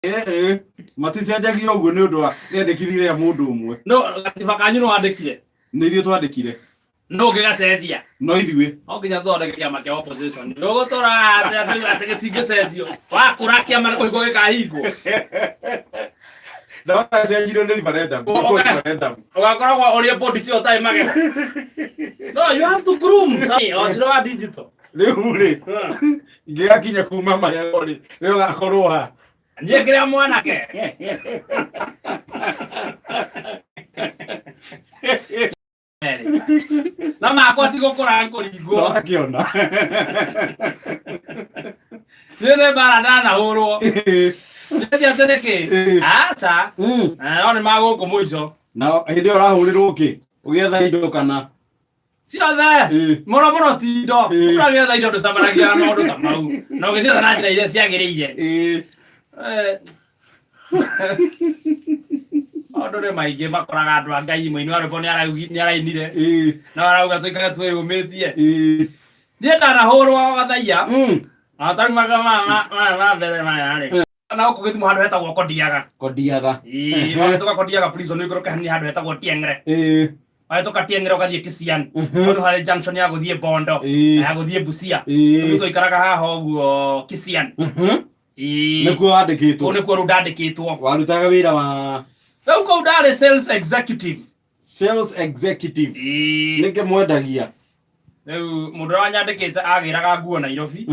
Eh, maticenjagia ũguo nĩ ũndũ wa rĩandĩkithia rĩa mũndũ ũmwe. No gatiba kanyu no wandĩkire? Nĩ ithuĩ twandĩkire. No ũngĩgacenjia? No ithuĩ. No nginya thondeke kĩama kĩa opposition. Ndũgũtũra atĩ atĩ gĩtingĩcenjio. Wakũra kĩama nĩ kũhingwo gĩkahingwo. Ndagacenjirio nĩ referendum. Referendum. Ũgakoragwo ũrĩ body ti ũtarĩ magego. No, you have to groom. O ciro wa digital. Rĩu rĩ, ingĩgakinya kuma magego rĩ, rĩ ũgakorwo ha? Niĩ ngĩrĩa mwanake. No makwa ti gũkũra kũringwo. Wakĩona. Niĩ nĩ mbara ndanahũrwo. Nĩ atĩ nĩkĩ? Aca. No nĩ magũkũ mũico. Na hĩndĩ ĩyo ũrahũrĩrwo kĩ? Ũgĩetha indo kana? Ciothe. Mũno mũno ti indo. Mũndũ agĩetha indo ndũcemanagia na maũndũ ta mau. Na ũgĩcietha na njĩra iria ciagĩrĩire. Maũndũ nĩ maingĩ makoraga andũ a Ngai. Mũini wa rwĩmbo nĩ arainire. No arauga tũikare twĩyũmĩtie. Niĩ ndanahũrwo gathaiya. Na tarĩu maga ma mbere maya rĩ. Na gũkũ Gĩthumo handũ hetagwo Kondiaga. Kondiaga. Ĩĩ, wahĩtũka Kondiaga prison ũikũrũke hanini handũ hetagwo Tieng'ere. Wahĩtũka Tieng'ere ũgathiĩ Kisian. Handũ harĩ junction ya gũthiĩ Bondo. Na ya gũthiĩ Busia. Rĩu twaikaraga haha ũguo Kisian. Ĩĩ. Nĩkuo wandĩkĩtwo? Kũu nĩkuo rĩu ndandĩkĩtwo. Warutaga wĩra wa? Rĩu kũu ndarĩ sales executive. Sales executive. Ĩĩ. Nĩkĩ mwendagia? Rĩu mũndũ ũrĩa wanyandĩkĩte agĩraga nguo Nairobi.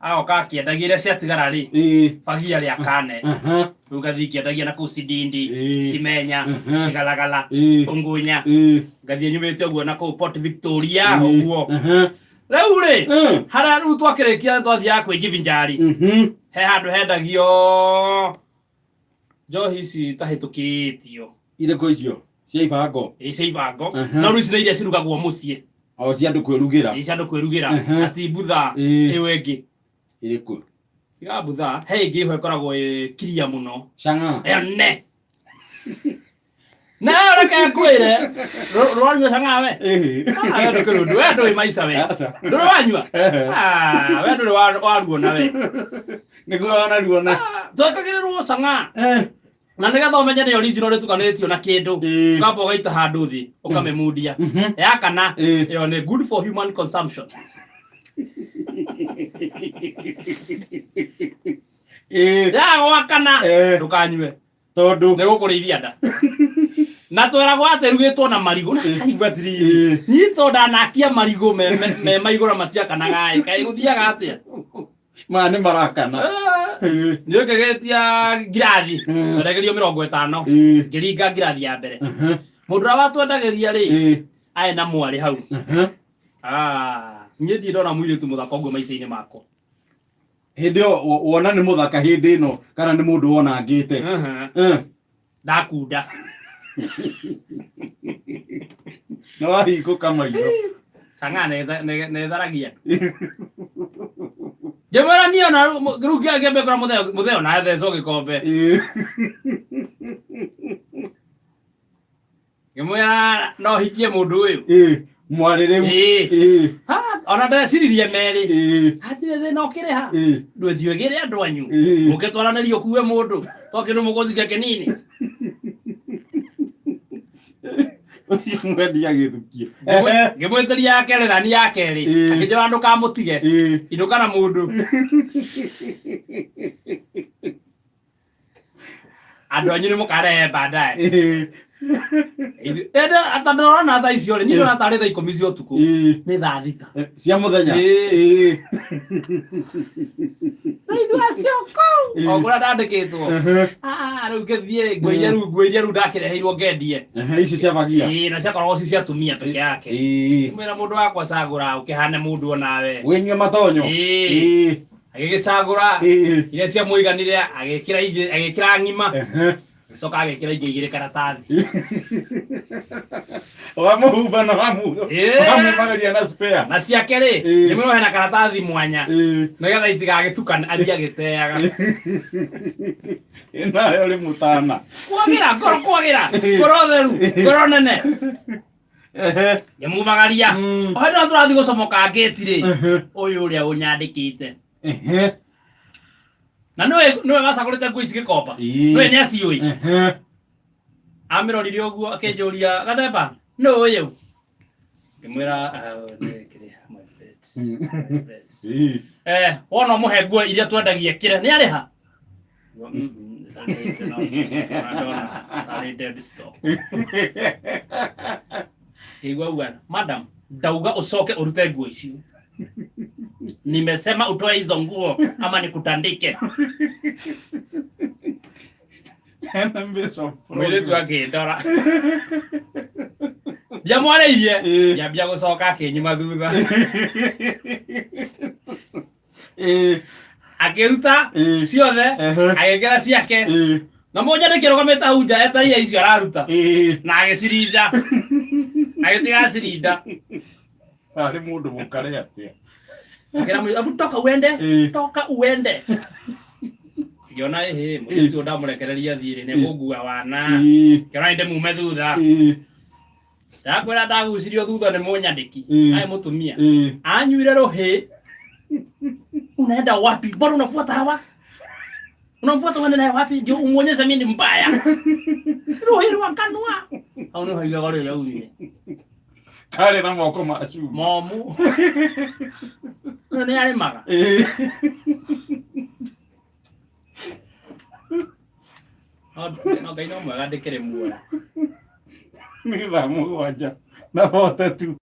Agoka akĩendagia iria ciatigara rĩ. Bagia rĩa kane. Rĩu ngathiĩ ngĩendagia na kũu Sidindi, Simenya, Sigalagala, Ungunya. Ngathiĩ nyumĩte ũguo na kũu Port Victoria ũguo. Rĩu rĩ, harĩa rĩu twakĩrĩkia twathiaga kwĩjivinjari. He handũ hendagio njohi ici itahĩtũkĩtio. Irĩkũ icio? Cia ibango? Ĩĩ, cia ibango. No rĩu ici nĩ iria cirugagwo mũciĩ. O cia andũ kwĩrugĩra. Ĩĩ, cia andũ kwĩrugĩra. Na ti mbutha ĩyo ĩngĩ. Ĩrĩkũ? Tiga mbutha, he ĩngĩ ĩho ĩkoragwo ĩ kiria mũno. Chang'aa. Ĩyo ne. Na reke ngwĩre, rwanyua chang'aa we? Ah, we ndũkĩrĩ ũndũ, we ndũĩ maica we. Aca. Ndũrĩ wanyua? Ah, we ndũrĩ waruona we. Nĩguo wanaruona. Ah, twekagĩrĩrwo chang'aa. Na nĩgetha ũmenye nĩ original rĩtukanĩtio na kĩndũ, ũkamba ũgaita handũ thĩ, ũkamĩmundia. Ya kana, ĩyo nĩ good for human consumption. Ya gwakana, ndũkanyue. Tondũ nĩ gũkũrĩithia nda. Na tweragwo atĩ ĩrugĩtwo na marigũ, na kaigua atĩrĩrĩ, niĩ to ndanakia marigũ me maigũra matiakanaga ĩ, kaĩ gũthiaga atĩa? Maya nĩ marakana. Nĩ ũngĩgĩtia ngirathi, twendagĩrio 50. Ngĩringa ngirathi ya mbere. Mũndũ ũrĩa watwendagĩria rĩ, arĩ na mwarĩ hau. Ah, niĩ ndirĩ ndona mũirĩtu mũthaka ũguo maica-inĩ makwa. Hĩndĩ ĩyo wona nĩ mũthaka hĩndĩ ĩno kana nĩ mũndũ wonangĩte? Ndakunda. Nĩ wahingũka maitho. Chang'aa nĩ ĩtharagia. Ngĩmwĩra niĩ ona rĩu ngĩambia kũra mũtheo na thecwo gĩkombe. Ngĩmwĩra no hikie mũndũ ũyũ. Mwarĩ rĩu. Ona ndeciririe merĩ. Hatirĩ thĩna ũkĩrĩha. Ndwĩthiĩ ũgĩre andũ anyu. Ũngĩtwaranĩria ũkue mũndũ. To kĩndũ mũgũcikia kĩnini. Ũcio mwendia gĩthukio. Ngĩmwĩtĩria ya kerĩ na ni ya kerĩ. Akĩnjĩra ndũkamũtige. Inũka na mũndũ. Andũ anyu nĩ mũkarehe baadaye. Ĩndĩ tondũ ũrona thaa icio rĩ, niĩ ndĩrona tarĩ thaa 10 cia ũtukũ. Nĩ thaa 6. Cia mũthenya. Na ithuĩ acio kũu. O kũrĩa ndandĩkĩtwo. Ah, rĩu ngĩthiĩ nguo iria rĩu nguo iria rĩu ndakĩreheirwo ngendie. Ici cia bagia. Ĩĩ, na ciakoragwo ci cia atumia peke yake. Mwĩra mũndũ wakwa cagũra ũkĩhane mũndũ onawe. Wĩnyue matonyo. Agĩgĩcagũra iria ciamũiganire, agĩkĩra igĩ, agĩkĩra ng'ima. Agĩcoka agĩkĩra ingĩ igĩrĩ karatathi. Wamũhumba na wamumagĩria na spare. Na ciake rĩ, ngĩmwĩra hena karatathi mwanya. Nĩgetha itigagĩtukane athiĩ agĩteaga. Nawe ũrĩ mũtana. Kwagĩra, ngoro kwagĩra, ngoro theru, ngoro nene. Ngĩmumagaria. O hĩndĩ ĩyo tũrathiĩ gũcomoka ngĩti rĩ, ũyũ ũrĩa ũnyandĩkĩte. Na Na nĩwe wacagũrĩte nguo ici Gĩkomba. Nĩwe nĩ aciũĩ. Amĩrorire ũguo akĩnjũria, Gathemba, nũ ũyũ? Ngĩmwĩra, "Ah, nĩ kĩrĩ, my friend, my friend." Wona ũmũhe nguo iria twendagia kĩrĩa nĩ arĩha? Ndarĩhĩte no ndona tarĩ dead stock. Ngĩigua auga, madam, ndauga ũcoke ũrute nguo icio. Nimesema utoe hizo nguo ama nikutandike. Enemies of Mũirĩtu progress. akĩndora. Ndiamwarĩirie, ngĩambia gũcoka akĩnyuma thutha. Akĩruta ciothe, agĩkĩra ciake. Na mũnyandĩki arũgamĩte hau nja etereire icio araruta. Na agĩcirinda. Agĩtiga acirinda. Arĩ mũndũ mũkare atĩa? Akĩra mũirĩtu, "Abu toka uende, toka uende." Ngĩona ĩhĩ, mũirĩtu ũyũ ndamũrekereria athiĩ rĩ, nĩegũngua wana. Ngĩona nĩ ndĩmume thutha. Ndakwĩra ndagucirio thutha nĩ mũnyandĩki. Arĩ mũtumia. Anyuire rũhĩ. Unaenda wapi? Mbona unafuata hawa? Unamfuata uende naye wapi? Ndio umuonyeshe mimi ni mbaya. Rũhĩ rwa kanua. Hau nĩho igego rĩu rĩaumire. Karĩ na moko ma cuma. Momu. Ũyũ nĩ arĩmaga. No no Ngai no mwega ndĩkĩrĩ muoya. Nĩ thaa 7:40.